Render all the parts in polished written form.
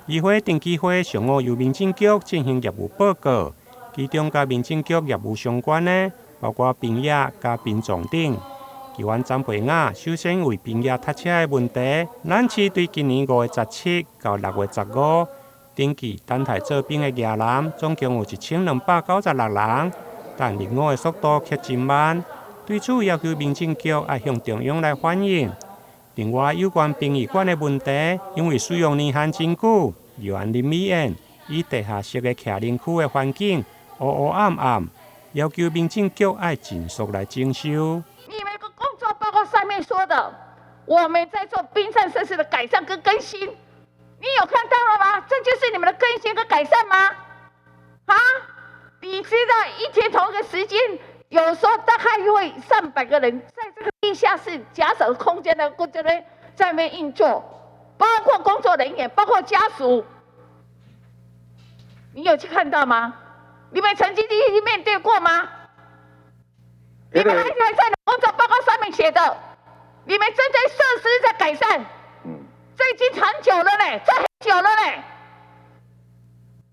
議會定期會上午由民政局進行業務報告，其中佮民政局業務相關的，包括殯業佮殯葬等。議員詹培雅首先為殯業塞車的問題，咱市對今年5月17到6月15，登記等待做殯的藝人總共有1296人，但入伍的速度卻真慢。對此要求民政局愛向中央來反映。另外，有關殯儀館的問題，因為使用年限真久，議員林美燕以地下室的徛人區的環境烏烏暗暗，要求民政局愛盡速來整修。你們個工作報告上面說的，我們在做殯葬設施的改善跟更新，你有看到了嗎？這就是你們的更新跟改善嗎？啊？你知道一天同一個時間，有時候大概會上百個人在這個地下室狹小的空間的這邊在那邊運作，包括工作人員，包括家屬，你有去看到嗎？你們曾經一一面對過嗎？你們還在工作報告上面寫的，你們針對設施在改善，這已經長久了嘞，這很久了嘞。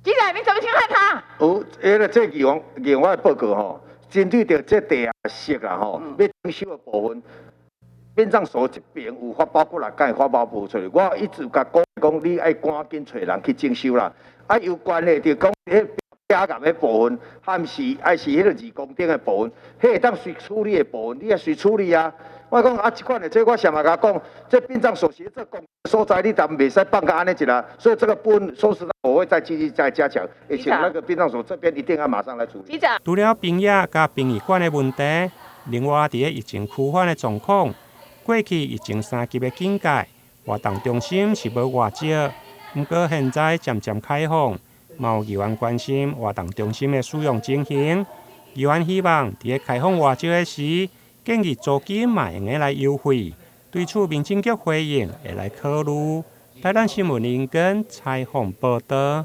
局長，你怎麼去看他？有，彼个這議員我的報告吼，針對著這地下室啦吼，欲整修的部分，殯葬所這邊有發包過來，敢會發包無出來？我一直共講講，你愛趕緊揣人去整修啦。啊，有關係著講，彼壁岩的部分，還是還是彼个義工頂的部分，彼會當隨處理的部分，你也隨處理啊。我講啊，這款的這我上嘛共講，這殯葬所是這公所在，你但袂使放共按呢一啦。所以這個部分，說實在，我會再繼續再加強，而且那個殯葬所這邊一定要馬上來處理。局長，除了殯業佮殯儀館的問題，另外佇咧疫情趨緩的狀況，過去疫情三級的警戒，活動中心是無外招，毋過現在漸漸開放，嘛有議員關心活動中心的使用情形。議員希望佇咧開放外招的時，建議租金嘛會用得來優惠。對此民政局回應會來考慮。台南新聞林根採訪報導。